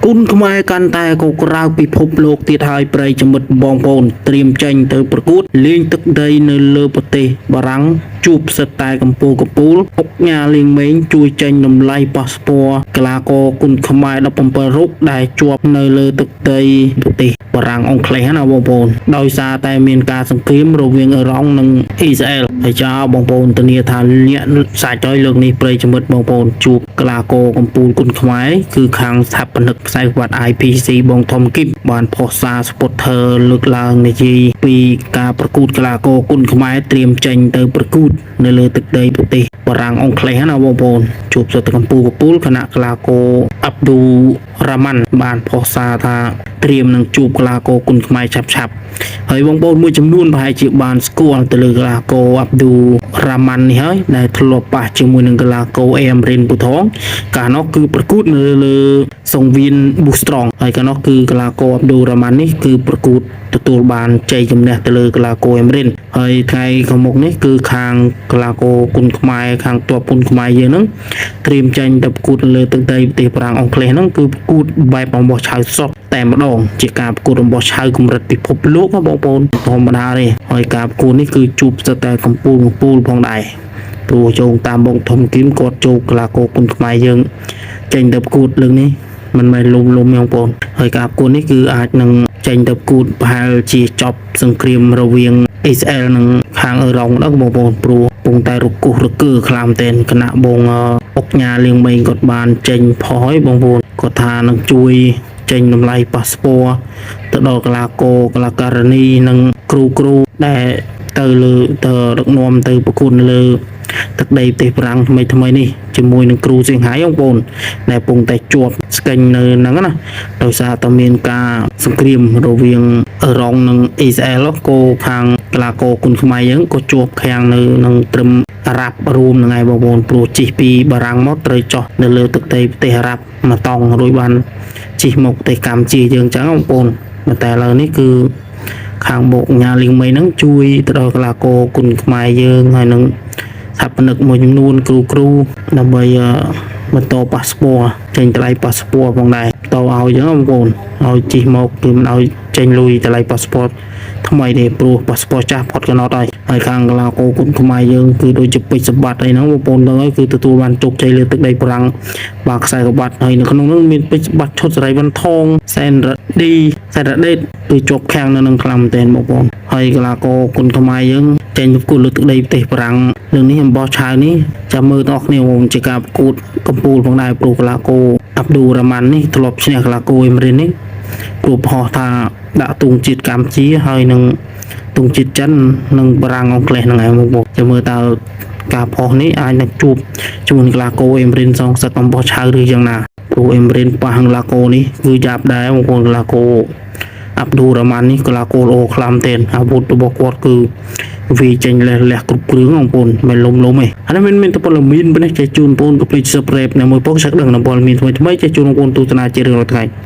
គុនខ្មែរកាន់តែកក្រើកពិភពលោកទៀតហើយប្រិយមិត្តបងប្អូនត្រៀមចេញទៅប្រកួតលេងទឹកដីនៅលើប្រទេសបារាំងជួបសិតតែកម្ពូលកម្ពូលអុកញ៉ាលៀងមេងជួយចេញតម្លៃប៉ាសពតកីឡាករគុនខ្មែរ17រូបដែលជាប់នៅលើទឹកដីប្រទេសបារាំងអង់គ្លេសណាបងប្អូនដោយសារតែមានការសង្គ្រាមរវាងអឺរ៉ង់និងអ៊ីស្រាអែលហើយចោលបងប្អូនធានាថាលាក់សាច់ហើយលើកនេះប្រិយមិត្តបងប្អូនជួបកីឡាករកម្ពូលគុនខ្មែរគឺខាងស្ថាបនិកផ្សាយវត្ត IPC បងធំគីបបានផុសសារ supporter លើកឡើងនិយាយពីការប្រកួតកីឡាករគុនខ្មែរត្រៀមចេញទៅប្រកួតនៅលើទឹកដីប្រទេសបារាំងអង់គ្លេសណាបងប្អូនជួបសិទ្ធិកម្ពូលកម្ពូលគណៈកីឡាករអាប់ឌូរ៉ាម៉ាន់បានផុសសារថាត្រៀមនឹងជួបកីឡាករគុនខ្មែរឆាប់ឆាប់ៗហើយបងប្អូនមួយចំនួនប្រហែលជាបានស្គាល់ទៅលើកីឡាករអាប់ឌូរ៉ាម៉ាន់នេះហើយដែលធ្លាប់ប៉ះជាមួយនឹងកីឡាករអេមរិនពូថងកាលនោះគឺប្រកួតនៅលើសង្វៀនប៊ូស្ត្រងហើយកាលនោះគឺកីឡាករអាប់ឌូរ៉ាម៉ាន់នេះគឺប្រកួតទទួលបានជ័យជំនះទៅលើកីឡាករអេមរិនហើយថ្ងៃខាងមុខនេះគឺខាងកីឡាករគុនខ្មែរខាងទ័ពគុនខ្មែរយើងហ្នឹងត្រៀមចេញទៅប្រកួតនៅលើទឹកដីប្រទេសបារាំងអង់គ្លេសហ្នឹងគឺប្រកួតបែបអំបោះឆៅសុទ្ធតែម្ដងជាការប្រកួតអំបោះឆៅកម្រិតពិភពលោកណាបងប្អូនធម្មតាទេហើយការប្រកួតនេះគឺជួបស្ទើរតែកម្ពូលកម្ពូលផងដែរព្រោះយោងតាមបងធំគឹមគាត់ចូលកីឡាករគុនខ្មែរយើងចេញទៅប្រកួតលើកនេះមិនមែនលុំលុំទេបងប្អូនហើយការប្រកួតនេះគឺអាចនឹងចេញទៅប្រកួតប្រហែលជាចប់សង្គ្រាមរវាងអ៊ីស្រាអែលនិងខាងអឺរ៉ុងដល់បងប្អូនព្រោះពងតែរគុះរកើខ្លាំងមែនគណៈបងអុកញ៉ាលៀងមេងគាត់បានចេញផុសហើយបងប្អូនគាត់ថានឹងជួយចេញតម្លៃប៉ាសពតទៅដល់កីឡាករកីឡាករនីនិងគ្រូគ្រូដែលទៅលើទៅដឹកនាំទៅប្រកួតនៅលើទឹកដីប្រទេសបារាំងថ្មីថ្មីនេះជាមួយនឹងគ្រូសៀងហៃបងប្អូនដែលពងតែជាប់ស្កេញនៅហ្នឹងណាដោយសារតែមានការសង្គ្រាមរវាងអឺរ៉ុងនិងអ៊ីស្រាអែលក៏ខាងកីឡាករគុនខ្មែរយើងក៏ជាប់ខាំងនៅនឹងត្រឹមអារ៉ាប់រួមនឹងឯងបងប្អូនព្រោះជិះពីបារាំងមកត្រូវចោះនៅលើទឹកដីប្រទេសអារ៉ាប់មកតង់រួចបានជិះមកប្រទេសកម្ពុជាយើងចឹងបងប្អូនប៉ុន្តែឥឡូវនេះគឺខាងបោកញ៉ាលៀងមីហ្នឹងជួយទៅដល់កីឡាករគុនខ្មែរយើងហើយនឹងស្ថាបនិកមួយចំនួនគ្រូគ្រូដើម្បីបន្តប៉ាសពតចេញតម្លៃប៉ាសពតផងដែរតឲ្យចឹងបងប្អូនឲ្យជិះមកគឺមិនឲ្យចេញលុយតម្លៃប៉ាសពតថ្មីទេព្រោះប៉ាសពតចាស់ផុតកំណត់ហើយហើយខាងកីឡាករគុនខ្មែរយើងគឺដូចជាពេជ្រសម្បត្តិអីហ្នឹងបងប្អូនដឹងហើយគឺទទួលបានជោគជ័យលើទឹកដីបារាំងបាទខ្សែក្បាត់ហើយនៅក្នុងនោះមានពេជ្រសម្បត្តិឈុតសេរីវ៉ាន់ថងសែនរឌីសែនរ៉េតគឺជាប់ខាំងនៅនឹងខ្លាំងមែនទែនបងប្អូនហើយកីឡាករគុនខ្មែរយើងចេញប្រកួតលើទឹកដីប្រទេសបារាំងលើកនេះអំបោះឆាវនេះចាំមើលទាំងអស់គ្នាបងជាការប្រកួតកំពូលផងដែរព្រោះកីឡាករអាប់ឌូរ៉ាម៉ាន់នេះធ្លាប់ឈ្នះកីឡាករអេមរិននេះព្រោះផុសថាដាក់ទង់ជាតិកម្ពុជាហើយនឹងទង់ជាតិចិននិងបារាំងអង់គ្លេសហ្នឹងឯងបងប្អូនចាំមើលតើការផុសនេះអាចនឹងជួបជាមួយនឹងកីឡាករអេមរិនសងសឹកអំបោះឆៅឬយ៉ាងណាព្រោះអេមរិនប៉ះនឹងកីឡាករនេះគឺយ៉ាប់ដែរបងប្អូនកីឡាករអាប់ឌូរ៉ាម៉ាន់នេះកីឡាករល្អខ្លាំងមែនអាវុធរបស់គាត់គឺវាចេញលះលះគ្រប់គ្រឿងបងប្អូនមិនលុំលុំទេអានេះមានមានតែព័ត៌មានប៉ុណ្ណេះចេះជូនបងប្អូនកុំភ្លេច Subscribe នៅមួយផងឆែកដឹងនៅព័ត៌មានថ្មីថ្មីចេះជូនបងប្អូនទស្សនាជារៀងរាល់ថ្ងៃ។